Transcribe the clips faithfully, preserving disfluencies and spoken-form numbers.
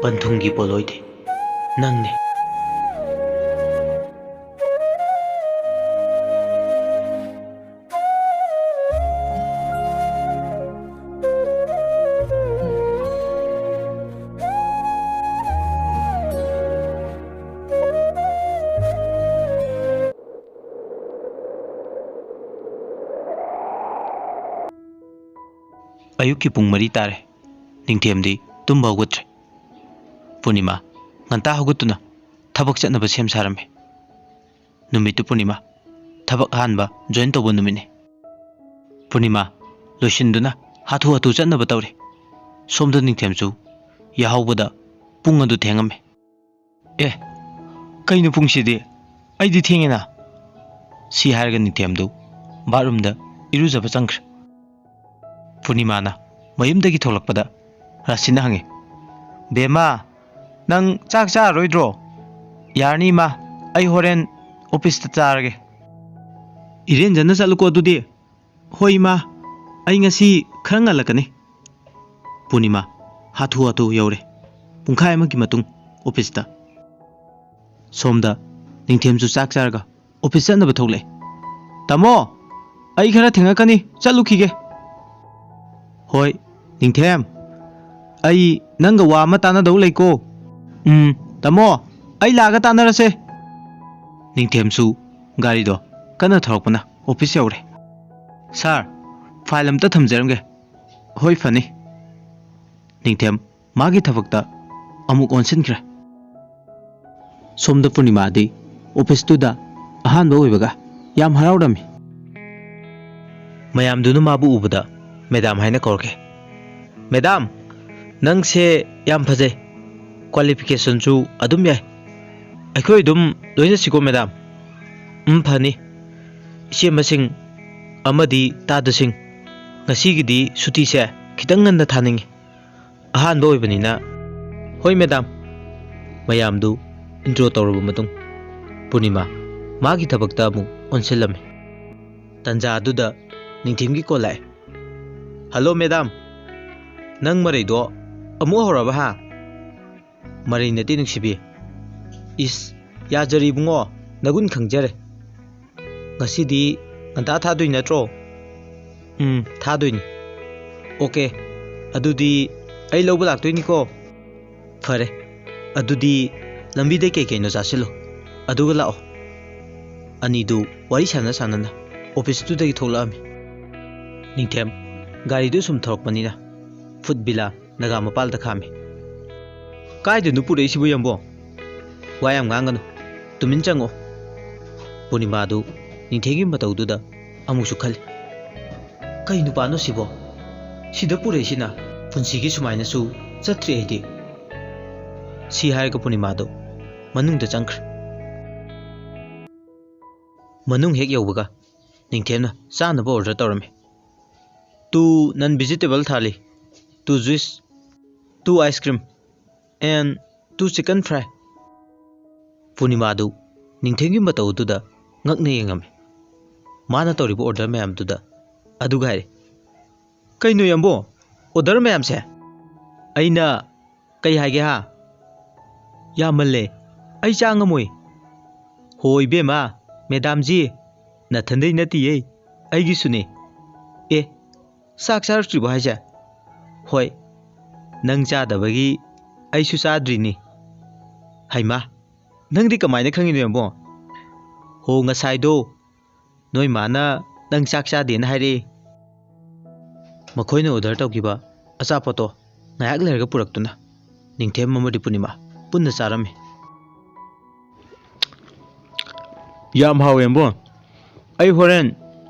ꯄꯟꯊꯨꯡꯒꯤ ꯄꯣꯠꯂꯣꯏꯗꯤ ꯅꯪꯅꯤ꯫ ꯑꯌꯨꯛꯀꯤ ꯄꯨꯡ ꯃꯔꯤ ꯇꯥꯔꯦ꯫ ꯅꯤꯡꯊꯦꯝꯗꯤ ꯇꯨꯝꯕ ꯍꯧꯒꯠꯇ꯭ꯔꯦ꯫ ꯄꯨꯔꯅꯤꯃꯥ ꯉꯟꯇꯥ ꯍꯧꯒꯠꯇꯨꯅ ꯊꯕꯛ ꯆꯠꯅꯕ ꯁꯦꯝ ꯁꯥꯔꯝꯃꯤ꯫ ꯅꯨꯃꯤꯠꯇꯨ ꯄꯨꯔꯅꯤꯃꯥ ꯊꯕꯛ ꯑꯍꯥꯟꯕ ꯖꯣꯏꯟ ꯇꯧꯕ ꯅꯨꯃꯤꯠꯅꯤ꯫ ꯄꯨꯔꯅꯤꯃꯥ ꯂꯣꯏꯁꯤꯟꯗꯨꯅ ꯍꯥꯊꯨ ꯍꯥꯊꯨ ꯆꯠꯅꯕ ꯇꯧꯔꯤ꯫ ꯁꯣꯝꯗ ꯅꯤꯡꯊꯦꯝꯁꯨ ꯌꯥꯍꯧꯕꯗ ꯄꯨꯡ ꯑꯗꯨ ꯊꯦꯡꯉꯝꯃꯤ꯫ "ꯑꯦ, ꯀꯩꯅꯣ ꯄꯨꯡꯁꯤꯗꯤ? ꯑꯩꯗꯤ ꯊꯦꯡꯉꯦꯅ!" ꯁꯤ ꯍꯥꯏꯔꯒ ꯅꯤꯡꯊꯦꯝꯗꯨ ꯕꯥꯠꯔꯨꯝꯗ ꯏꯔꯨꯖꯕ ꯆꯪꯈ꯭ꯔꯦ꯫ ꯄꯨꯔꯅꯤꯃꯥꯅ ꯃꯌꯨꯝꯗꯒꯤ ꯊꯣꯛꯂꯛꯄꯗ ꯔꯥꯁꯤꯅ ꯍꯪꯉꯤ, "ꯕꯦꯝꯃ, ꯅꯪ ꯆꯥꯛ ꯆꯥꯔꯔꯣꯏꯗ꯭ꯔꯣ?" "ꯌꯥꯔꯅꯤ, ꯏꯃꯥ꯫ ꯑꯩ ꯍꯣꯔꯦꯟ ꯑꯣꯐꯤꯁꯇ ꯆꯥꯔꯒꯦ꯫" "ꯏꯔꯦꯟꯖꯅ ꯆꯠꯂꯨꯀꯣ ꯑꯗꯨꯗꯤ꯫" "ꯍꯣꯏ, ꯏꯃꯥ꯫ ꯑꯩ ꯉꯁꯤ ꯈꯔ ꯉꯜꯂꯛꯀꯅꯤ꯫" ꯄꯨꯔꯅꯤꯃꯥ ꯍꯥꯊꯨ ꯍꯥꯊꯨ ꯌꯧꯔꯦ꯫ ꯄꯨꯡꯈꯥꯏ ꯑꯃꯒꯤ ꯃꯇꯨꯡ ꯑꯣꯐꯤꯁꯇ꯫ ꯁꯣꯝꯗ ꯅꯤꯡꯊꯦꯝꯁꯨ ꯆꯥꯛ ꯆꯥꯔꯒ ꯑꯣꯐꯤꯁ ꯆꯠꯅꯕ ꯊꯣꯛꯂꯛꯑꯦ꯫ "ꯇꯥꯃꯣ, ꯑꯩ ꯈꯔ ꯊꯦꯡꯉꯛꯀꯅꯤ, ꯆꯠꯂꯨꯈꯤꯒꯦ꯫" "ꯍꯣꯏ, ꯅꯤꯡꯊꯦꯝ, ꯑꯩ ꯅꯪꯒ ꯋꯥ ꯑꯃ ꯇꯥꯟꯅꯗꯧ ꯂꯩꯀꯣ꯫" "ꯎꯝ, ꯇꯥꯃꯣ, ꯑꯩ ꯂꯥꯛꯑꯒ ꯇꯥꯟꯅꯔꯁꯦ꯫" ꯅꯤꯡꯊꯦꯝꯁꯨ ꯒꯥꯔꯤꯗꯣ ꯀꯟꯅ ꯊꯧꯔꯛꯄꯅ ꯑꯣꯐꯤꯁ ꯌꯧꯔꯦ꯫ "ꯁꯥꯔ, ꯐꯥꯏꯜ ꯑꯝꯇ ꯊꯝꯖꯔꯝꯒꯦ꯫" "ꯍꯣꯏ, ꯐꯅꯤ꯫" ꯅꯤꯡꯊꯦꯝ ꯃꯥꯒꯤ ꯊꯕꯛꯇ ꯑꯃꯨꯛ ꯑꯣꯟꯁꯤꯟꯈ꯭ꯔꯦ꯫ ꯁꯣꯝꯗ ꯄꯨꯔꯅꯤꯃꯥꯗꯤ ꯑꯣꯐꯤꯁꯇꯨꯗ ꯑꯍꯥꯟꯕ ꯑꯣꯏꯕꯒ ꯌꯥꯝ ꯍꯔꯥꯎꯔꯝꯃꯤ꯫ ꯃꯌꯥꯝꯗꯨꯅ ꯃꯥꯕꯨ ꯎꯕꯗ "ꯃꯦꯗꯥꯝ" ꯍꯥꯏꯅ ꯀꯧꯔꯛꯈꯤ꯫ "ꯃꯦꯗꯥꯝ, ꯅꯪꯁꯦ ꯌꯥꯝ ꯐꯖꯩ꯫ ꯀ꯭ꯋꯥꯂꯤꯐꯤꯀꯦꯁꯟꯁꯨ ꯑꯗꯨꯝ ꯌꯥꯏ꯫ ꯑꯩꯈꯣꯏ ꯑꯗꯨꯝ ꯂꯣꯏꯅꯁꯤꯀꯣ, ꯃꯦꯗꯥꯝ?" "ꯎꯝ, ꯐꯅꯤ꯫ ꯏꯆꯦ ꯃꯁꯤꯡ ꯑꯃꯗꯤ ꯇꯥꯗ ꯁꯤꯡ, ꯉꯁꯤꯒꯤꯗꯤ ꯁꯨꯇꯤꯁꯦ ꯈꯤꯇꯪ ꯉꯟꯅ ꯊꯥꯅꯤꯡꯉꯤ꯫ ꯑꯍꯥꯟꯕ ꯑꯣꯏꯕꯅꯤꯅ꯫" "ꯍꯣꯏ, ꯃꯦꯗꯥꯝ꯫" ꯃꯌꯥꯝꯗꯨ ꯏꯟꯇ꯭ꯔꯣ ꯇꯧꯔꯕ ꯃꯇꯨꯡ, ꯄꯨꯔꯅꯤꯃꯥ ꯃꯥꯒꯤ ꯊꯕꯛꯇ ꯑꯃꯨꯛ ꯑꯣꯟꯁꯤꯜꯂꯝꯃꯤ꯫ ꯇꯟꯖꯥ ꯑꯗꯨꯗ ꯅꯤꯡꯊꯦꯝꯒꯤ ꯀꯣꯜ ꯂꯥꯛꯑꯦ꯫ "Hello, madam. ꯅꯪ ꯃꯔꯩꯗꯣ ꯑꯃꯨꯛ ꯍꯧꯔꯕ, ꯍꯥ?" ꯃꯔꯩ ꯅꯠꯇꯦ ꯅꯨꯡꯁꯤꯕꯤ꯫ ꯏꯁ, ꯌꯥꯖꯔꯦ ꯏꯕꯨꯡꯉꯣ, ꯅꯒꯨꯟ ꯈꯪꯖꯔꯦ꯫ ꯉꯁꯤꯗꯤ ꯉꯟꯇꯥ ꯊꯥꯗꯣꯏ ꯅꯠꯇ꯭ꯔꯣ? ꯎꯝ, ꯊꯥꯗꯣꯏꯅꯤ꯫ ꯑꯣꯀꯦ, ꯑꯗꯨꯗꯤ ꯑꯩ ꯂꯧꯕ ꯂꯥꯛꯇꯣꯏꯅꯤꯀꯣ꯫ ꯐꯔꯦ, ꯑꯗꯨꯗꯤ ꯂꯝꯕꯤꯗ ꯀꯩ ꯀꯩꯅꯣ ꯆꯥꯁꯤꯜꯂꯣ, ꯑꯗꯨꯒ ꯂꯥꯛꯑꯣ꯫ ꯑꯅꯤꯗꯨ ꯋꯥꯔꯤ ꯁꯥꯟꯅ ꯁꯥꯟꯅꯅ ꯑꯣꯐꯤꯁꯇꯨꯗꯒꯤ ꯊꯣꯛꯂꯛꯑꯝꯃꯤ꯫ ꯅꯤꯡꯊꯦꯝ ꯒꯥꯔꯤꯗꯨ ꯁꯨꯝ ꯊꯧꯔꯛꯄꯅꯤꯅ ꯐꯨꯠ ꯕꯤꯂꯥ ꯅꯥꯒꯥ ꯃꯄꯥꯜꯗ ꯈꯥꯝꯃꯤ꯫ "ꯀꯥꯏꯗꯅꯣ ꯄꯨꯔꯛꯏꯁꯤꯕꯨ, ꯌꯥꯝꯕꯣ? ꯋꯥ ꯌꯥꯝ ꯉꯥꯡꯒꯅꯨ, ꯇꯨꯃꯤꯟ ꯆꯪꯉꯣ꯫" ꯄꯨꯔꯅꯤꯃꯥꯗꯨ ꯅꯤꯡꯊꯦꯝꯒꯤ ꯃꯇꯧꯗꯨꯗ ꯑꯃꯨꯛꯁꯨ ꯈꯜꯂꯤ꯫ "ꯀꯩ ꯅꯨꯄꯥꯅꯣ ꯁꯤꯕꯣ? ꯁꯤꯗ ꯄꯨꯔꯛꯏꯁꯤꯅ? ꯄꯨꯟꯁꯤꯒꯤ ꯁꯨꯃꯥꯏꯅꯁꯨ ꯆꯠꯇ꯭ꯔꯤ ꯑꯩꯗꯤ꯫" ꯁꯤ ꯍꯥꯏꯔꯒ ꯄꯨꯔꯅꯤꯃꯥꯗꯨ ꯃꯅꯨꯡꯗ ꯆꯪꯈ꯭ꯔꯦ꯫ ꯃꯅꯨꯡ ꯍꯦꯛ ꯌꯧꯕꯒ ꯅꯤꯡꯊꯦꯝꯅ ꯆꯥꯅꯕ ꯑꯣꯔꯗꯔ ꯇꯧꯔꯝꯃꯤ꯫ "Two non vegetable ꯊꯥꯂꯤ, two juice, two ice cream and two chicken fry꯫" ꯄꯨꯔꯅꯤꯃꯥꯗꯨ ꯅꯤꯡꯊꯦꯝꯒꯤ ꯃꯇꯧꯗꯨꯗ ꯉꯛꯅ ꯌꯦꯡꯉꯝꯃꯤ꯫ ꯃꯥꯅ ꯇꯧꯔꯤꯕ ꯑꯣꯔꯗꯔ ꯃꯌꯥꯝꯗꯨꯗ ꯑꯗꯨꯒ ꯍꯥꯏꯔꯦ, "ꯀꯩꯅꯣ ꯌꯥꯝꯕꯣ, ꯑꯣꯔꯗꯔ ꯃꯌꯥꯝꯁꯦ?" ꯑꯩꯅ ꯀꯩ ꯍꯥꯏꯒꯦ ꯍꯥ? ꯌꯥꯝꯃꯜꯂꯦ, ꯑꯩ ꯆꯥ ꯉꯝꯃꯣꯏ꯫ "ꯍꯣ ꯏꯕꯦꯝꯃ, ꯃꯦꯗꯥꯝꯖꯤ, ꯅꯊꯟꯗꯩ ꯅꯠꯇꯤꯌꯦ, ꯑꯩꯒꯤꯁꯨꯅꯦ꯫" "ꯑꯦ, ꯆꯥꯛ ꯆꯥꯔꯛꯇ꯭ꯔꯤꯕꯣ ꯍꯥꯏꯁꯦ?" "ꯍꯣꯏ, ꯅꯪ ꯆꯥꯗꯕꯒꯤ ꯑꯩꯁꯨ ꯆꯥꯗ꯭ꯔꯤꯅꯤ꯫" "ꯍꯩꯃꯥ, ꯅꯪꯗꯤ ꯀꯃꯥꯏꯅ ꯈꯪꯉꯤꯅꯣ ꯌꯥꯝꯕꯣ?" "ꯍꯣ, ꯉꯁꯥꯏꯗꯣ ꯅꯣꯏ ꯃꯥꯅ ꯅꯪ ꯆꯥꯛ ꯆꯥꯗꯦꯅ ꯍꯥꯏꯔꯛꯑꯦ꯫" ꯃꯈꯣꯏꯅ ꯑꯣꯔꯗꯔ ꯇꯧꯈꯤꯕ ꯑꯆꯥꯄꯣꯠꯇꯣ ꯉꯥꯏꯍꯥꯛ ꯂꯩꯔꯒ ꯄꯨꯔꯛꯇꯨꯅ ꯅꯤꯡꯊꯦꯝ ꯑꯃꯗꯤ ꯄꯨꯔꯅꯤꯃꯥ ꯄꯨꯟꯅ ꯆꯥꯔꯝꯃꯤ꯫ "ꯌꯥꯝ ꯍꯥꯎꯋꯦ ꯌꯥꯝꯕꯣ꯫ ꯑꯩ ꯍꯣꯔꯦꯟ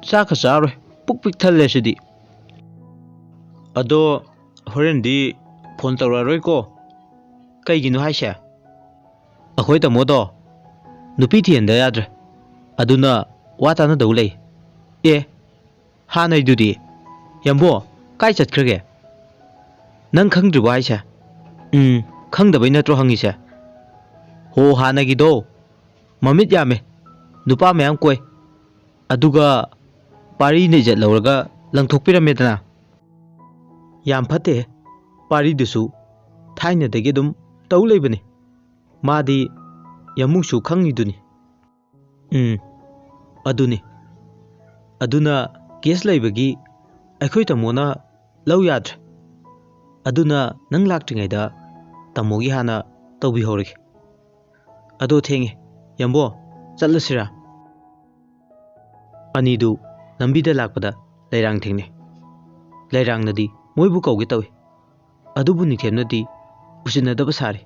ꯆꯥꯛꯀ ꯆꯥꯔꯣꯏ, ꯄꯨꯛ ꯄꯤꯛ ꯊꯜꯂꯦ ꯁꯤꯗꯤ꯫ ꯑꯗꯣ ꯍꯣꯔꯦꯟꯗꯤ ꯐꯣꯟ ꯇꯧꯔꯛꯑꯔꯣꯏꯀꯣ꯫" "ꯀꯩꯒꯤꯅꯣ ꯍꯥꯏꯁꯦ?" "ꯑꯩꯈꯣꯏ ꯇꯥꯃꯣꯗꯣ ꯅꯨꯄꯤ ꯊꯤꯍꯟꯗ ꯌꯥꯗ꯭ꯔꯦ, ꯑꯗꯨꯅ ꯋꯥ ꯇꯥꯅꯗꯧ ꯂꯩ꯫" "ꯑꯦ, ꯍꯥꯟꯅꯩꯗꯨꯗꯤ? ꯌꯥꯝꯕꯣ, ꯀꯥꯏ ꯆꯠꯈ꯭ꯔꯒꯦ? ꯅꯪ ꯈꯪꯗ꯭ꯔꯤꯕꯣ ꯍꯥꯏꯁꯦ?" "ꯎꯝ, ꯈꯪꯗꯕꯩ ꯅꯠꯇ꯭ꯔꯣ ꯍꯪꯉꯤꯁꯦ?" "ꯍꯣ, ꯍꯥꯟꯅꯒꯤꯗꯣ ꯃꯃꯤꯠ ꯌꯥꯝꯃꯦ, ꯅꯨꯄꯥ ꯃꯌꯥꯝ ꯀꯣꯏ, ꯑꯗꯨꯒ ꯄꯥꯔꯤꯅ ꯏꯖꯠ ꯂꯧꯔꯒ ꯂꯪꯊꯣꯛꯄꯤꯔꯝꯃꯦꯗꯅ꯫" "ꯌꯥꯝ ꯐꯠꯇꯦ, ꯄꯥꯔꯤꯗꯨꯁꯨ ꯊꯥꯏꯅꯗꯒꯤ ꯑꯗꯨꯝ ꯇꯧ ꯂꯩꯕꯅꯤ꯫ ꯃꯥꯗꯤ ꯌꯥꯝꯕꯨꯡꯁꯨ ꯈꯪꯉꯤꯗꯨꯅꯤ꯫ ꯎꯝ, ꯑꯗꯨꯅꯤ꯫ ꯑꯗꯨꯅ ꯀꯦꯁ ꯂꯩꯕꯒꯤ ꯑꯩꯈꯣꯏ ꯇꯥꯃꯣꯅ ꯂꯧ ꯌꯥꯗ꯭ꯔꯦ꯫ ꯑꯗꯨꯅ ꯅꯪ ꯂꯥꯛꯇ꯭ꯔꯤꯉꯩꯗ ꯇꯥꯃꯣꯒꯤ ꯍꯥꯟꯅ ꯇꯧꯕꯤꯍꯧꯔꯒꯦ꯫ ꯑꯗꯣ ꯊꯦꯡꯉꯦ, ꯌꯥꯝꯕꯣ, ꯆꯠꯂꯁꯤꯔꯥ? ꯑꯅꯤꯗꯨ ꯂꯝꯕꯤꯗ ꯂꯥꯛꯄꯗ ꯂꯩꯔꯥꯡ ꯊꯦꯡꯅꯩ꯫ ꯂꯩꯔꯥꯡꯅꯗꯤ ꯃꯣꯏꯕꯨ ꯀꯧꯒꯦ ꯇꯧꯏ, ꯑꯗꯨꯕꯨ ꯅꯤꯡꯊꯦꯝꯅꯗꯤ ꯎꯁꯤꯟꯅꯗꯕ ꯁꯥꯔꯤ꯫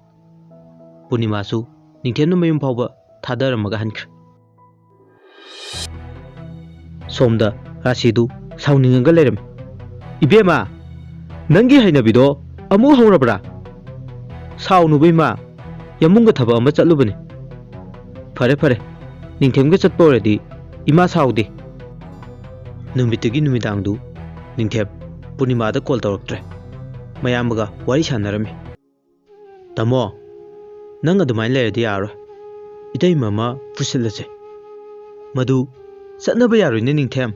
ꯄꯨꯔꯅꯤꯃꯥꯁꯨ ꯅꯤꯡꯊꯦꯝꯅ ꯃꯌꯨꯝ ꯐꯥꯎꯕ ꯊꯥꯗꯔꯝꯃꯒ ꯍꯟꯈ꯭ꯔꯦ꯫ ꯁꯣꯝꯗ ꯔꯥꯁꯤꯗꯨ ꯁꯥꯎꯅꯤꯡꯉꯒ ꯂꯩꯔꯝꯃꯤ꯫ "ꯏꯕꯦꯝꯃ, ꯅꯪꯒꯤ ꯍꯩꯅꯕꯤꯗꯣ ꯑꯃꯨꯛ ꯍꯧꯔꯕ꯭ꯔꯥ? ꯁꯥꯎꯅꯨꯕ ꯏꯃꯥ, ꯌꯥꯝꯕꯨꯡꯒ ꯊꯕꯛ ꯑꯃ ꯆꯠꯂꯨꯕꯅꯤ꯫ ꯐꯔꯦ ꯐꯔꯦ, ꯅꯤꯡꯊꯦꯝꯒ ꯆꯠꯄ ꯑꯣꯏꯔꯗꯤ ꯏꯃꯥ ꯁꯥꯎꯗꯦ꯫" ꯅꯨꯃꯤꯠꯇꯨꯒꯤ ꯅꯨꯃꯤꯗꯥꯡꯗꯨ ꯅꯤꯡꯊꯦꯝ ꯄꯨꯔꯅꯤꯃꯥꯗ ꯀꯣꯜ ꯇꯧꯔꯛꯇ꯭ꯔꯦ꯫ ꯃꯌꯥꯝꯕꯒ ꯋꯥꯔꯤ ꯁꯥꯟꯅꯔꯝꯃꯤ꯫ "ꯇꯥꯃꯣ, ꯅꯪ ꯑꯗꯨꯃꯥꯏꯅ ꯂꯩꯔꯗꯤ ꯌꯥꯔꯔꯣꯏ꯫ ꯏꯇꯩꯃ ꯑꯃ ꯄꯨꯁꯤꯜꯂꯁꯦ꯫" "ꯃꯗꯨ ꯆꯠꯅꯕ ꯌꯥꯔꯣꯏꯅꯦ ꯅꯤꯡꯊꯦꯝ꯫"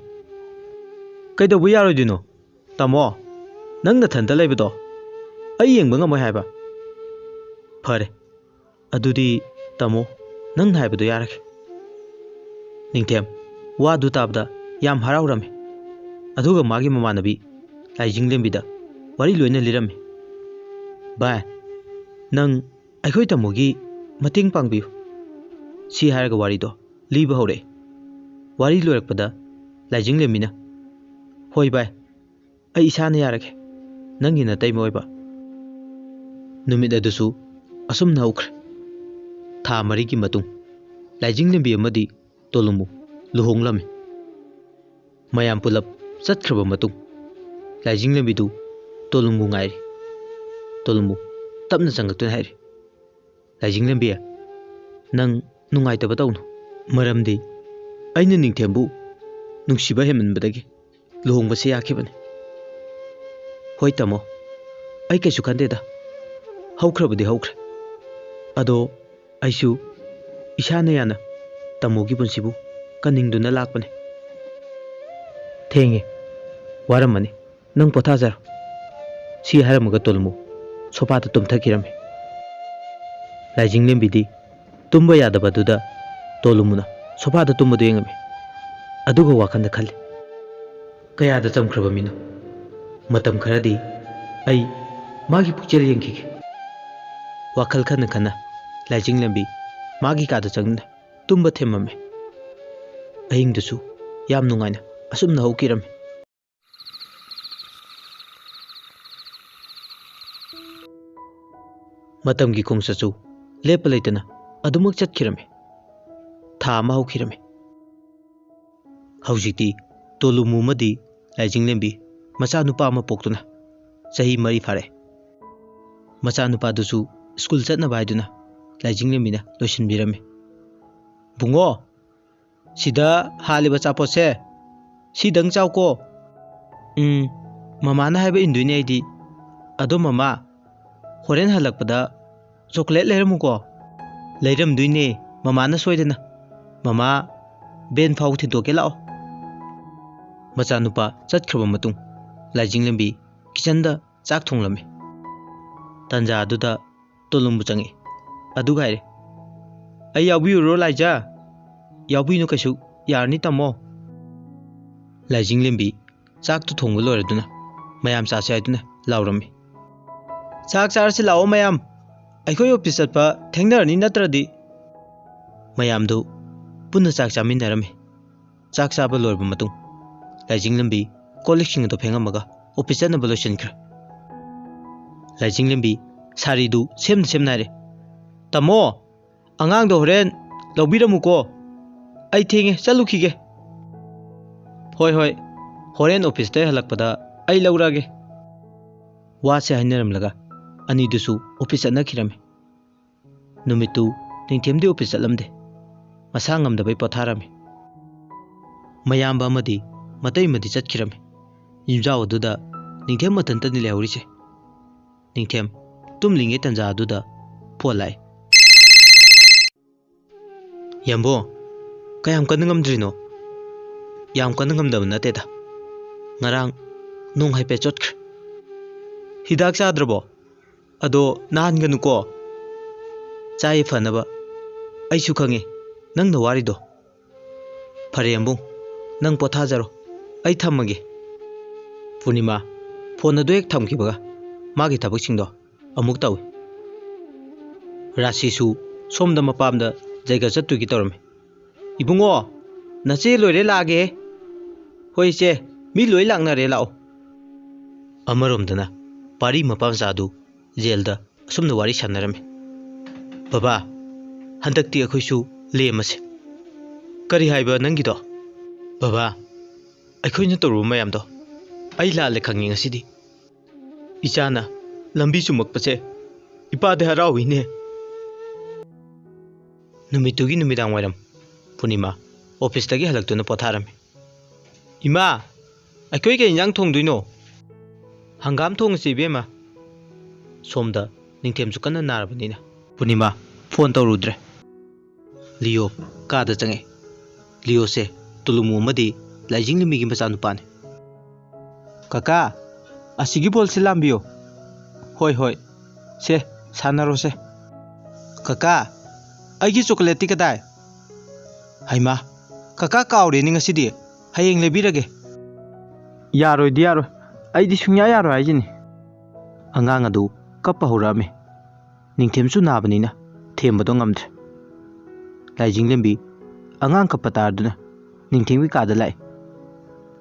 "ꯀꯩꯗꯧꯕ ꯌꯥꯔꯣꯏꯗꯣꯏꯅꯣ? ꯇꯥꯃꯣ, ꯅꯪ ꯅꯊꯟꯇ ꯂꯩꯕꯗꯣ ꯑꯩ ꯌꯦꯡꯕ ꯉꯝꯃꯣꯏ ꯍꯥꯏꯕ?" "ꯐꯔꯦ, ꯑꯗꯨꯗꯤ ꯇꯥꯃꯣ, ꯅꯪꯅ ꯍꯥꯏꯕꯗꯣ ꯌꯥꯔꯒꯦ꯫" ꯅꯤꯡꯊꯦꯝ ꯋꯥꯗꯨ ꯇꯥꯕꯗ ꯌꯥꯝ ꯍꯔꯥꯎꯔꯝꯃꯤ꯫ ꯑꯗꯨꯒ ꯃꯥꯒꯤ ꯃꯃꯥꯟꯅꯕꯤ ꯂꯥꯏꯖꯤꯡꯂꯦꯝꯕꯤꯗ ꯋꯥꯔꯤ ꯂꯣꯏꯅ ꯂꯤꯔꯝꯃꯤ꯫ "ꯚꯥꯏ, ꯅꯪ ꯑꯩꯈꯣꯏ ꯇꯥꯃꯣꯒꯤ ꯃꯇꯦꯡ ꯄꯥꯡꯕꯤꯌꯨ꯫" ꯁꯤ ꯍꯥꯏꯔꯒ ꯋꯥꯔꯤꯗꯣ ꯂꯤꯕ ꯍꯧꯔꯛꯏ꯫ ꯋꯥꯔꯤ ꯂꯣꯏꯔꯛꯄꯗ ꯂꯥꯏꯖꯤꯡꯂꯦꯝꯕꯤꯅ, "ꯍꯣꯏ ꯚꯥꯏ, ꯑꯩ ꯏꯁꯥꯅ ꯌꯥꯔꯒꯦ, ꯅꯪꯒꯤ ꯅꯇꯩꯃ ꯑꯣꯏꯕ꯫" ꯅꯨꯃꯤꯠ ꯑꯗꯨꯁꯨ ꯑꯁꯨꯝꯅ ꯍꯧꯈ꯭ꯔꯦ꯫ ꯊꯥ ꯃꯔꯤꯒꯤ ꯃꯇꯨꯡ ꯂꯥꯏꯖꯤꯡꯂꯦꯝꯕꯤ ꯑꯃꯗꯤ ꯇꯣꯂꯨꯃꯨ ꯂꯨꯍꯣꯡꯂꯝꯃꯤ꯫ ꯃꯌꯥꯝ ꯄꯨꯂꯞ ꯆꯠꯈ꯭ꯔꯕ ꯃꯇꯨꯡ ꯂꯥꯏꯖꯤꯡꯂꯦꯝꯕꯤꯗꯨ ꯇꯣꯂꯨꯃꯨ ꯉꯥꯏꯔꯤ꯫ ꯇꯣꯂꯨꯃꯨ ꯇꯞꯅ ꯆꯪꯂꯛꯇꯨꯅ ꯍꯥꯏꯔꯤ, "ꯂꯥꯏꯖꯤꯡꯂꯦꯝꯕꯤ, ꯅꯪ ꯅꯨꯡꯉꯥꯏꯇꯕ ꯇꯧꯅꯨ꯫ ꯃꯔꯝꯗꯤ ꯑꯩꯅ ꯅꯤꯡꯊꯦꯝꯕꯨ ꯅꯨꯡꯁꯤꯕ ꯍꯦꯟꯃꯟꯕꯗꯒꯤ ꯂꯨꯍꯣꯡꯕꯁꯤ ꯌꯥꯈꯤꯕꯅꯤ꯫" "ꯍꯣꯏ ꯇꯥꯃꯣ, ꯑꯩ ꯀꯩꯁꯨ ꯈꯟꯗꯦꯗ꯫ ꯍꯧꯈ꯭ꯔꯕꯗꯤ ꯍꯧꯈ꯭ꯔꯦ꯫ ꯑꯗꯣ ꯑꯩꯁꯨ ꯏꯁꯥꯅ ꯌꯥꯅ ꯇꯥꯃꯣꯒꯤ ꯄꯨꯟꯁꯤꯕꯨ ꯀꯟꯅꯤꯡꯗꯨꯅ ꯂꯥꯛꯄꯅꯤ꯫" "ꯊꯦꯡꯉꯦ, ꯋꯥꯔꯝꯃꯅꯤ, ꯅꯪ ꯄꯣꯊꯥꯖꯔꯣ꯫" ꯁꯤ ꯍꯥꯏꯔꯝꯃꯒ ꯇꯣꯂꯨꯃꯨ ꯁꯣꯐꯥꯗ ꯇꯨꯝꯊꯈꯤꯔꯝꯃꯤ꯫ ꯂꯥꯏꯖꯤꯡꯂꯦꯝꯕꯤꯗꯤ ꯇꯨꯝꯕ ꯌꯥꯗꯕꯗꯨꯗ ꯇꯣꯂꯨꯃꯨꯅ ꯁꯣꯐꯥꯗ ꯇꯨꯝꯕꯗꯨ ꯌꯦꯡꯉꯝꯃꯤ꯫ ꯑꯗꯨꯒ ꯋꯥꯈꯜꯗ ꯈꯜꯂꯤ, "ꯀꯌꯥꯗ ꯇꯝꯈ꯭ꯔꯕ ꯃꯤꯅꯣ? ꯃꯇꯝ ꯈꯔꯗꯤ ꯑꯩ ꯃꯥꯒꯤ ꯄꯨꯛꯆꯦꯜ ꯌꯦꯡꯈꯤꯒꯦ"꯫ ꯋꯥꯈꯜ ꯈꯟꯅ ꯈꯟꯅ ꯂꯥꯏꯖꯤꯡꯂꯦꯝꯕꯤ ꯃꯥꯒꯤ ꯀꯥꯗ ꯆꯪꯗꯨꯅ ꯇꯨꯝꯕ ꯊꯦꯝꯃꯝꯃꯤ꯫ ꯑꯍꯤꯡꯗꯨꯁꯨ ꯌꯥꯝ ꯅꯨꯡꯉꯥꯏꯅ ꯑꯁꯨꯝꯅ ꯍꯧꯈꯤꯔꯝꯃꯤ꯫ ꯃꯇꯝꯒꯤ ꯈꯣꯡꯆꯠꯁꯨ ꯂꯦꯞꯄ ꯂꯩꯇꯅ ꯑꯗꯨꯃꯛ ꯆꯠꯈꯤꯔꯝꯃꯤ꯫ ꯊꯥ ꯑꯃ ꯍꯧꯈꯤꯔꯝꯃꯤ꯫ ꯍꯧꯖꯤꯛꯇꯤ ꯇꯣꯂꯨꯃꯨ ꯑꯃꯗꯤ ꯂꯥꯏꯖꯤꯡꯂꯦꯝꯕꯤ ꯃꯆꯥꯅꯨꯄꯥ ꯑꯃ ꯄꯣꯛꯇꯨꯅ ꯆꯍꯤ ꯃꯔꯤ ꯐꯥꯔꯦ꯫ ꯃꯆꯥꯅꯨꯄꯥꯗꯨꯁꯨ ꯁ꯭ꯀꯨꯜ ꯆꯠꯅꯕ ꯍꯥꯏꯗꯨꯅ ꯂꯥꯏꯖꯤꯡꯂꯦꯝꯕꯤꯅ ꯂꯣꯏꯁꯤꯟꯕꯤꯔꯝꯃꯤ꯫ "ꯕꯨꯡꯉꯣ, ꯁꯤꯗ ꯍꯥꯜꯂꯤꯕ ꯑꯆꯥꯄꯣꯠꯁꯦ, ꯁꯤꯗꯪ ꯆꯥꯎꯀꯣ꯫ ꯎꯝ, ꯃꯃꯥꯅ ꯍꯥꯏꯕ ꯏꯟꯗꯣꯏꯅꯦ ꯑꯩꯗꯤ꯫ ꯑꯗꯣ ꯃꯃꯥ, ꯍꯣꯔꯦꯟ ꯍꯜꯂꯛꯄꯗ ꯆꯣꯀ꯭ꯂꯦꯠ ꯂꯩꯔꯝꯃꯨꯀꯣ"꯫ "ꯂꯩꯔꯝꯗꯣꯏꯅꯦ, ꯃꯃꯥꯅ ꯁꯣꯏꯗꯅ꯫ ꯃꯃꯥ, ꯚꯦꯟ ꯐꯥꯎ ꯊꯤꯟꯗꯣꯛꯀꯦ ꯂꯥꯛꯑꯣ"꯫ ꯃꯆꯥꯅꯨꯄꯥ ꯆꯠꯈ꯭ꯔꯕ ꯃꯇꯨꯡ ꯂꯥꯏꯖꯤꯡꯂꯦꯝꯕꯤ ꯀꯤꯆꯟꯗ ꯆꯥꯛ ꯊꯣꯡꯂꯝꯃꯤ꯫ ꯇꯥꯟꯖꯥ ꯑꯗꯨꯗ ꯇꯣꯂꯨꯃꯨ ꯆꯪꯉꯛꯏ꯫ ꯑꯗꯨꯒ ꯍꯥꯏꯔꯦ, "ꯑꯩ ꯌꯥꯎꯕꯤꯌꯨꯔꯣ ꯂꯥꯏꯖꯥ?" "ꯌꯥꯎꯕꯤꯅꯨ ꯀꯩꯁꯨ, ꯌꯥꯔꯅꯤ ꯇꯥꯃꯣ"꯫ ꯂꯥꯏꯖꯤꯡꯂꯦꯝꯕꯤ ꯆꯥꯛꯇꯨ ꯊꯣꯡꯕ ꯂꯣꯏꯔꯗꯨꯅ ꯃꯌꯥꯝ ꯆꯥꯁꯦ ꯍꯥꯏꯗꯨꯅ ꯂꯥꯎꯔꯝꯃꯤ꯫ "ꯆꯥꯛ ꯆꯥꯔꯁꯤ ꯂꯥꯛꯑꯣ ꯃꯌꯥꯝ, ꯑꯩꯈꯣꯏ ꯑꯣꯐꯤꯁ ꯆꯠꯄ ꯊꯦꯡꯅꯔꯅꯤ ꯅꯠꯇ꯭ꯔꯗꯤ"꯫ ꯃꯌꯥꯝꯗꯨ ꯄꯨꯟꯅ ꯆꯥꯛ ꯆꯥꯃꯤꯟꯅꯔꯝꯃꯤ꯫ ꯆꯥꯛ ꯆꯥꯕ ꯂꯣꯏꯔꯕ ꯃꯇꯨꯡ ꯂꯥꯏꯖꯤꯡꯂꯦꯝꯕꯤ ꯀꯣꯜ ꯂꯤꯛꯁꯤꯡ ꯑꯗꯨ ꯐꯦꯡꯉꯝꯃꯒ ꯑꯣꯐꯤꯁ ꯆꯠꯅꯕ ꯂꯣꯏꯁꯤꯟꯈ꯭ꯔꯦ꯫ ꯂꯥꯏꯖꯤꯡꯂꯦꯝꯕꯤ ꯁꯥꯔꯤꯗꯨ ꯁꯦꯝꯅ ꯁꯦꯝꯅ ꯍꯥꯏꯔꯦ, "ꯇꯥꯃꯣ, ꯑꯉꯥꯡꯗꯣ ꯍꯣꯔꯦꯟ ꯂꯧꯕꯤꯔꯝꯃꯨꯀꯣ꯫ ꯑꯩ ꯊꯦꯡꯉꯦ, ꯆꯠꯂꯨꯈꯤꯒꯦ"꯫ "ꯍꯣꯏ, ꯍꯣꯏ, ꯍꯣꯔꯦꯟ ꯑꯣꯐꯤꯁꯇ ꯍꯜꯂꯛꯄꯗ ꯑꯩ ꯂꯧꯔꯛꯑꯒꯦ"꯫ ꯋꯥꯁꯦ ꯍꯥꯏꯅꯔꯝꯂꯒ ꯑꯅꯤꯗꯨꯁꯨ ꯑꯣꯐꯤꯁ ꯆꯠꯅꯈꯤꯔꯝꯃꯤ꯫ ꯅꯨꯃꯤꯠꯇꯨ ꯅꯤꯡꯊꯦꯝꯗꯤ ꯑꯣꯐꯤꯁ ꯆꯠꯂꯝꯗꯦ꯫ ꯃꯁꯥ ꯉꯝꯗꯕꯩ ꯄꯣꯊꯥꯔꯝꯃꯤ꯫ ꯃꯌꯥꯝꯕ ꯑꯃꯗꯤ ꯃꯇꯩ ꯑꯃꯗꯤ ꯆꯠꯈꯤꯔꯝꯃꯤ꯫ ꯌꯨꯝꯖꯥꯎ ꯑꯗꯨꯗ ꯅꯤꯡꯊꯦꯝ ꯃꯊꯟꯇꯅꯤ ꯂꯩꯍꯧꯔꯤꯁꯦ꯫ ꯅꯤꯡꯊꯦꯝ ꯇꯨꯝꯂꯤꯉꯩ ꯇꯟꯖꯥ ꯑꯗꯨꯗ ꯐꯣꯟ ꯂꯥꯛꯏ꯫ "ꯌꯥꯝꯕꯣ, ꯀꯌꯥꯝ ꯀꯟꯅ ꯉꯝꯗ꯭ꯔꯤꯅꯣ?" "ꯌꯥꯝ ꯀꯟꯅ ꯉꯝꯗꯕ ꯅꯠꯇꯦꯗ꯫ ꯉꯔꯥꯡ ꯅꯣꯡ ꯍꯥꯏꯐꯦꯠ ꯆꯣꯠꯈ꯭ꯔꯦ"꯫ "ꯍꯤꯗꯥꯛ ꯆꯥꯗ꯭ꯔꯕꯣ? ꯑꯗꯣ ꯅꯥꯍꯟꯒꯅꯨꯀꯣ"꯫ ꯆꯥꯏ ꯐꯅꯕ꯫ ꯑꯩꯁꯨ ꯈꯪꯉꯦ ꯅꯪꯅ ꯋꯥꯔꯤꯗꯣ꯫ ꯐꯔꯦ ꯌꯥꯝꯕꯨꯡ, ꯅꯪ ꯄꯣꯊꯥꯖꯔꯣ, ꯑꯩ ꯊꯝꯃꯒꯦ꯫ ꯄꯨꯔꯅꯤꯃꯥ ꯐꯣꯟ ꯑꯗꯨ ꯍꯦꯛ ꯊꯝꯈꯤꯕꯒ ꯃꯥꯒꯤ ꯊꯕꯛꯁꯤꯡꯗꯣ ꯑꯃꯨꯛ ꯇꯧꯏ꯫ ꯔꯥꯁꯤꯁꯨ ꯁꯣꯝꯗ ꯃꯄꯥꯝꯗ ꯖꯩꯒ ꯆꯠꯇꯨꯒꯤ ꯇꯧꯔꯝꯃꯤ꯫ "ꯏꯕꯨꯡꯉꯣ, ꯅꯆꯦ ꯂꯣꯏꯔꯦ, ꯂꯥꯛꯑꯒꯦ꯫" "ꯍꯣꯏ ꯏꯆꯦ, ꯃꯤ ꯂꯣꯏ ꯂꯥꯛꯅꯔꯦ, ꯂꯥꯛꯑꯣ꯫" ꯑꯃꯔꯣꯝꯗꯅ ꯄꯥꯔꯤ ꯃꯄꯥ ꯃꯆꯥꯗꯨ ꯖꯦꯜꯗ ꯑꯁꯨꯝꯅ ꯋꯥꯔꯤ ꯁꯥꯟꯅꯔꯝꯃꯤ꯫ "ꯕꯕꯥ, ꯍꯟꯗꯛꯇꯤ ꯑꯩꯈꯣꯏꯁꯨ ꯂꯦꯝꯃꯁꯦ꯫" "ꯀꯔꯤ ꯍꯥꯏꯕ ꯅꯪꯒꯤꯗꯣ?" "ꯕꯕꯥ, ꯑꯩꯈꯣꯏꯅ ꯇꯧꯔꯨꯕ ꯃꯌꯥꯝꯗꯣ ꯑꯩ ꯂꯥꯜꯂꯦ ꯈꯪꯉꯦ ꯉꯁꯤꯗꯤ꯫ ꯏꯆꯥꯅ ꯂꯝꯕꯤ ꯆꯨꯝꯃꯛꯄꯁꯦ ꯏꯄꯥꯗꯤ ꯍꯔꯥꯎꯏꯅꯦ꯫" ꯅꯨꯃꯤꯠꯇꯨꯒꯤ ꯅꯨꯃꯤꯗꯥꯡ ꯋꯥꯏꯔꯝ ꯄꯨꯔꯅꯤꯃꯥ ꯑꯣꯐꯤꯁꯇꯒꯤ ꯍꯜꯂꯛꯇꯨꯅ ꯄꯣꯊꯥꯔꯝꯃꯤ꯫ "ꯏꯃꯥ, ꯑꯩꯈꯣꯏ ꯀꯩ ꯏꯟꯖꯥꯡ ꯊꯣꯡꯗꯣꯏꯅꯣ?" "ꯍꯪꯒꯥꯝ ꯊꯣꯡꯉꯁꯤ ꯏꯕꯦꯝꯃ꯫" ꯁꯣꯝꯗ ꯅꯤꯡꯊꯦꯝꯁꯨ ꯀꯟꯅ ꯅꯥꯔꯕꯅꯤꯅ ꯄꯨꯔꯅꯤꯃꯥ ꯐꯣꯟ ꯇꯧꯔꯨꯗ꯭ꯔꯦ꯫ ꯂꯤꯌꯣ ꯀꯥꯗ ꯆꯪꯉꯛꯑꯦ꯫ ꯂꯤꯌꯣꯁꯦ ꯇꯨꯂꯨꯃꯨ ꯑꯃꯗꯤ ꯂꯥꯏꯖꯤꯡ ꯂꯤꯃꯤꯒꯤ ꯃꯆꯥꯅꯨꯄꯥꯅꯤ꯫ "ꯀꯀꯥ, ꯑꯁꯤꯒꯤ ꯕꯣꯜꯁꯦ ꯂꯥꯝꯕꯤꯌꯨ꯫" "ꯍꯣꯏ, ꯍꯣꯏ꯫ ꯁꯦ, ꯁꯥꯟꯅꯔꯣꯁꯦ꯫" "ꯀꯀꯥ, ꯑꯩꯒꯤ ꯆꯣꯀꯣꯂꯦꯠꯇꯤ ꯀꯗꯥꯏ?" "ꯍꯩꯃꯥ, ꯀꯀꯥ ꯀꯥꯎꯔꯦꯅꯦ ꯉꯁꯤꯗꯤ꯫ ꯍꯌꯦꯡ ꯂꯩꯕꯤꯔꯒꯦ꯫" "ꯌꯥꯔꯣꯏꯗꯤ ꯌꯥꯔꯣꯏ꯫ ꯑꯩꯗꯤ ꯁꯨꯡꯌꯥ ꯌꯥꯔꯣꯏ ꯍꯥꯏꯁꯤꯅꯤ꯫" ꯑꯉꯥꯡ ꯑꯗꯨ ꯀꯞꯄ ꯍꯧꯔꯛꯑꯝꯃꯤ꯫ ꯅꯤꯡꯊꯦꯝꯁꯨ ꯅꯥꯕꯅꯤꯅ ꯊꯦꯝꯕꯗꯣ ꯉꯝꯗ꯭ꯔꯦ꯫ ꯂꯥꯏꯖꯤꯡꯂꯦꯝꯕꯤ ꯑꯉꯥꯡ ꯀꯞꯄ ꯇꯥꯔꯗꯨꯅ ꯅꯤꯡꯊꯦꯝꯒꯤ ꯀꯥꯗ ꯂꯥꯛꯏ꯫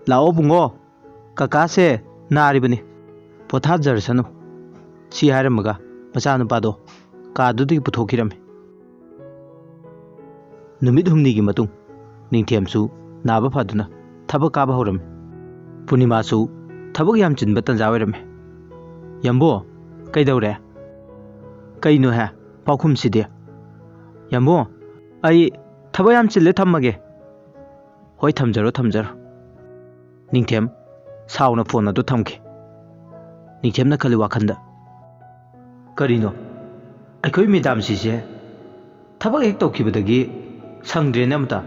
"ꯂꯥꯛꯑꯣ ꯕꯨꯡꯉꯣ, ꯀꯀꯥꯁꯦ ꯅꯥꯔꯤꯕꯅꯤ, ꯄꯣꯊꯥꯖꯔꯁꯅꯨ꯫" ꯁꯤ ꯍꯥꯏꯔꯝꯃꯒ ꯃꯆꯥꯅꯨꯄꯥꯗꯣ ꯀꯥꯗꯨꯗꯒꯤ ꯄꯨꯊꯣꯛꯈꯤꯔꯝꯃꯤ꯫ ꯅꯨꯃꯤꯠ ꯍꯨꯝꯅꯤꯒꯤ ꯃꯇꯨꯡ ꯅꯤꯡꯊꯦꯝꯁꯨ ꯅꯥꯕ ꯐꯗꯨꯅ ꯊꯕꯛ ꯀꯥꯕ ꯍꯧꯔꯝꯃꯤ꯫ ꯄꯨꯔꯅꯤꯃꯥꯁꯨ ꯊꯕꯛ ꯌꯥꯝ ꯆꯤꯟꯕ ꯇꯟꯖꯥ ꯑꯣꯏꯔꯝꯃꯤ꯫ "ꯌꯥꯝꯕꯣ, ꯀꯩꯗꯧꯔꯦ? ꯀꯩꯅꯣꯍꯦ, ꯄꯥꯎꯈꯨꯝꯁꯤꯗꯤ?" "ꯌꯥꯝꯕꯣ, ꯑꯩ ꯊꯕꯛ ꯌꯥꯝ ꯆꯤꯜꯂꯦ, ꯊꯝꯃꯒꯦ꯫" "ꯍꯣꯏ, ꯊꯝꯖꯔꯣ, ꯊꯝꯖꯔꯣ꯫" ꯅꯤꯡꯊꯦꯝ ꯁꯥꯎꯅ ꯐꯣꯟ ꯑꯗꯨ ꯊꯝꯈꯤ꯫ ꯅꯤꯡꯊꯦꯝꯅ ꯈꯜꯂꯤ ꯋꯥꯈꯜꯗ, "ꯀꯔꯤꯅꯣ, ꯑꯩꯈꯣꯏ ꯃꯦꯗꯥꯝꯁꯤꯁꯦ ꯊꯕꯛ ꯍꯦꯛ ꯇꯧꯈꯤꯕꯗꯒꯤ ꯁꯪꯗ꯭ꯔꯦꯅꯦ ꯑꯃꯇ?"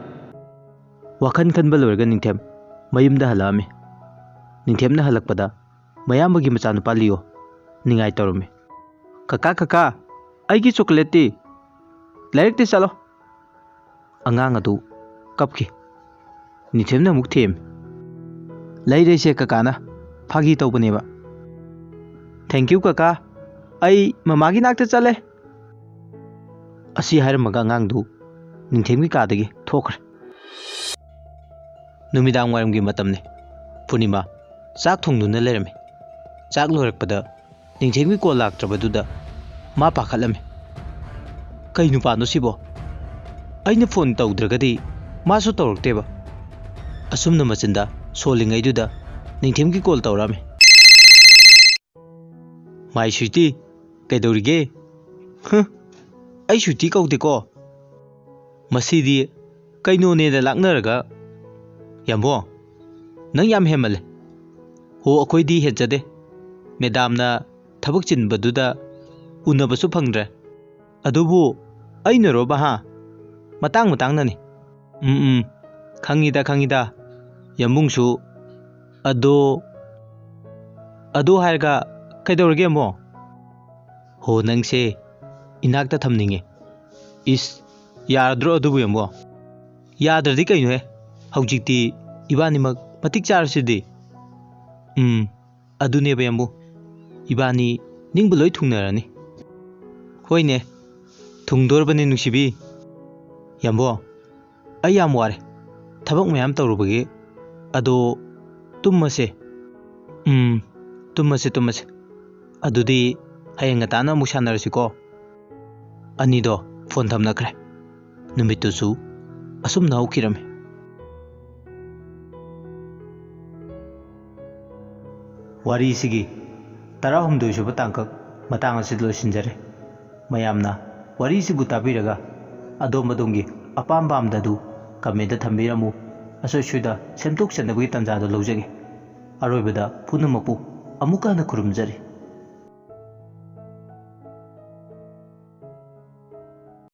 ꯋꯥꯈꯜ ꯈꯟꯕ ꯂꯣꯏꯔꯒ ꯅꯤꯡꯊꯦꯝ ꯃꯌꯨꯝꯗ ꯍꯜꯂꯛꯑꯝꯃꯤ꯫ ꯅꯤꯡꯊꯦꯝꯅ ꯍꯜꯂꯛꯄꯗ ꯃꯌꯥꯝꯕꯒꯤ ꯃꯆꯥꯅꯨꯄꯥ ꯂꯤꯌꯣ ꯅꯤꯡꯉꯥꯏ ꯇꯧꯔꯝꯃꯤ꯫ "ꯀꯀꯥ, ꯀꯀꯥ, ꯑꯩꯒꯤ ꯆꯣꯀꯣꯂꯦꯠꯇꯤ?" "ꯂꯥꯏꯔꯤꯛꯇ ꯆꯠꯂꯣ!" ꯑꯉꯥꯡ ꯑꯗꯨ ꯀꯞꯈꯤ꯫ ꯅꯤꯡꯊꯦꯝꯅ ꯑꯃꯨꯛ ꯊꯦꯝꯃꯤ꯫ "ꯂꯩꯔꯣꯏꯁꯦ ꯀꯀꯥꯅ, ꯐꯥꯒꯤ ꯇꯧꯕꯅꯦꯕ꯫ Thank you ꯀꯀꯥ, ꯑꯩ ꯃꯃꯥꯒꯤ ꯅꯥꯛꯇ ꯆꯠꯂꯦ!" ꯑꯁꯤ ꯍꯥꯏꯔꯝꯃꯒ ꯑꯉꯥꯡꯗꯨ ꯅꯤꯡꯊꯦꯝꯒꯤ ꯀꯥꯗꯒꯤ ꯊꯣꯛꯈ꯭ꯔꯦ꯫ ꯅꯨꯃꯤꯗꯥꯡ ꯋꯥꯏꯔꯝꯒꯤ ꯃꯇꯝꯅꯤ꯫ ꯄꯨꯔꯅꯤꯃꯥ ꯆꯥꯛ ꯊꯣꯡꯗꯨꯅ ꯂꯩꯔꯝꯃꯤ꯫ ꯆꯥꯛ ꯂꯣꯏꯔꯛꯄꯗ ꯅꯤꯡꯊꯦꯝꯒꯤ ꯀꯣꯜ ꯂꯥꯛꯇ꯭ꯔꯕꯗꯨꯗ ꯃꯥ ꯄꯥꯈꯠꯂꯝꯃꯤ꯫ "ꯀꯩ ꯅꯨꯄꯥꯅꯣ ꯁꯤꯕꯣ? ꯑꯩꯅ ꯐꯣꯟ ꯇꯧꯗ꯭ꯔꯒꯗꯤ ꯃꯥꯁꯨ ꯇꯧꯔꯛꯇꯦꯕ꯫" ꯑꯁꯨꯝꯅ ꯃꯆꯤꯟꯗ ꯁꯣꯜꯂꯤꯉꯩꯗꯨꯗ ꯅꯤꯡꯊꯦꯝꯒꯤ ꯀꯣꯜ ꯇꯧꯔꯛꯑꯝꯃꯤ꯫ "My sweetie, ꯀꯩꯗꯧꯔꯤꯒꯦ?" "ꯍ, ꯑꯩ sweetie ꯀꯧꯗꯦꯀꯣ꯫" ꯃꯁꯤꯗꯤ ꯀꯩꯅꯣꯅꯦꯅ ꯂꯥꯛꯅꯔꯒ꯫ "ꯌꯥꯝꯕꯣ, ꯅꯪ ꯌꯥꯝ ꯍꯦꯟꯃꯜꯂꯦ꯫" "ꯍꯣ, ꯑꯩꯈꯣꯏꯗꯤ ꯍꯦꯟꯖꯗꯦ꯫ ꯃꯦꯗꯥꯝꯅ ꯊꯕꯛ ꯆꯤꯟꯕꯗꯨꯗ ꯎꯅꯕꯁꯨ ꯐꯪꯗ꯭ꯔꯦ꯫ ꯑꯗꯨꯕꯨ ꯑꯩꯅꯔꯣꯕ ꯍꯥ? ꯃꯇꯥꯡ ꯃꯇꯥꯡꯅꯅꯤ꯫" "ꯎꯝ, ꯎꯝ, ꯈꯪꯉꯤꯗ, ꯈꯪꯉꯤꯗ, ꯌꯥꯝꯕꯨꯡꯁꯨ꯫ ꯑꯗꯣ, ꯑꯗꯣ ꯍꯥꯏꯔꯒ ꯀꯩꯗꯧꯔꯒꯦ ꯑꯃꯨꯛ?" "ꯍꯣ, ꯅꯪꯁꯦ ꯏꯅꯥꯛꯇ ꯊꯝꯅꯤꯡꯉꯦ꯫" "ꯏꯁ, ꯌꯥꯔꯗ꯭ꯔꯣ ꯑꯗꯨꯕꯨ ꯌꯥꯝꯕꯣ?" "ꯌꯥꯗ꯭ꯔꯗꯤ ꯀꯩꯅꯣꯍꯦ? ꯍꯧꯖꯤꯛꯇꯤ ꯏꯕꯥꯅꯤꯃꯛ ꯃꯇꯤꯛ ꯆꯥꯔꯁꯤꯗꯤ꯫" "ꯎꯝ, ꯑꯗꯨꯅꯦꯕ ꯌꯥꯝꯕꯨ, ꯏꯕꯥꯅꯤ ꯅꯤꯡꯕ ꯂꯣꯏ ꯊꯨꯡꯅꯔꯅꯤ꯫" "ꯍꯣꯏꯅꯦ, ꯊꯨꯡꯗꯣꯔꯕꯅꯤ ꯅꯨꯡꯁꯤꯕꯤ꯫" "ꯌꯥꯝꯕꯣ, ꯑꯩ ꯌꯥꯝ ꯋꯥꯔꯦ, ꯊꯕꯛ ꯃꯌꯥꯝ ꯇꯧꯔꯨꯕꯒꯤ꯫ ꯑꯗꯣ ꯇꯨꯝꯃꯁꯦ꯫" "ꯎꯝ, ꯇꯨꯝꯃꯁꯦ, ꯇꯨꯝꯃꯁꯦ꯫ ꯑꯗꯨꯗꯤ ꯍꯌꯦꯡ ꯉꯟꯇꯥꯅ ꯑꯃꯨꯛ ꯁꯥꯟꯅꯔꯁꯤꯀꯣ꯫" ꯑꯅꯤꯗꯣ ꯐꯣꯟ ꯊꯝꯅꯈ꯭ꯔꯦ꯫ ꯅꯨꯃꯤꯠꯇꯨꯁꯨ ꯑꯁꯨꯝꯅ ꯍꯧꯈꯤꯔꯝꯃꯤ꯫ ꯋꯥꯔꯤꯁꯤꯒꯤ ꯇꯔꯥꯍꯨꯝꯗꯣꯏ ꯁꯨꯕ ꯇꯥꯡꯀꯛ ꯃꯇꯥꯡ ꯑꯁꯤꯗ ꯂꯣꯏꯁꯤꯟꯖꯔꯦ꯫ ꯃꯌꯥꯝꯅ ꯋꯥꯔꯤꯁꯤꯕꯨ ꯇꯥꯕꯤꯔꯒ ꯑꯗꯣꯝ ꯑꯗꯣꯝꯒꯤ ꯑꯄꯥꯝ ꯄꯥꯝꯗꯗꯨ comment ꯊꯝꯕꯤꯔꯝꯃꯨ꯫ ꯑꯁꯣꯏ ꯁꯣꯏꯗ ꯁꯦꯝꯗꯣꯛ ꯁꯦꯡꯗꯣꯛꯄꯒꯤ ꯇꯥꯟꯖꯥꯗꯨ ꯂꯧꯖꯒꯦ꯫ ꯑꯔꯣꯏꯕꯗ ꯄꯨꯝꯅꯃꯛꯄꯨ ꯑꯃꯨꯛꯀ ꯍꯟꯅ ꯈꯨꯔꯨꯝꯖꯔꯤ꯫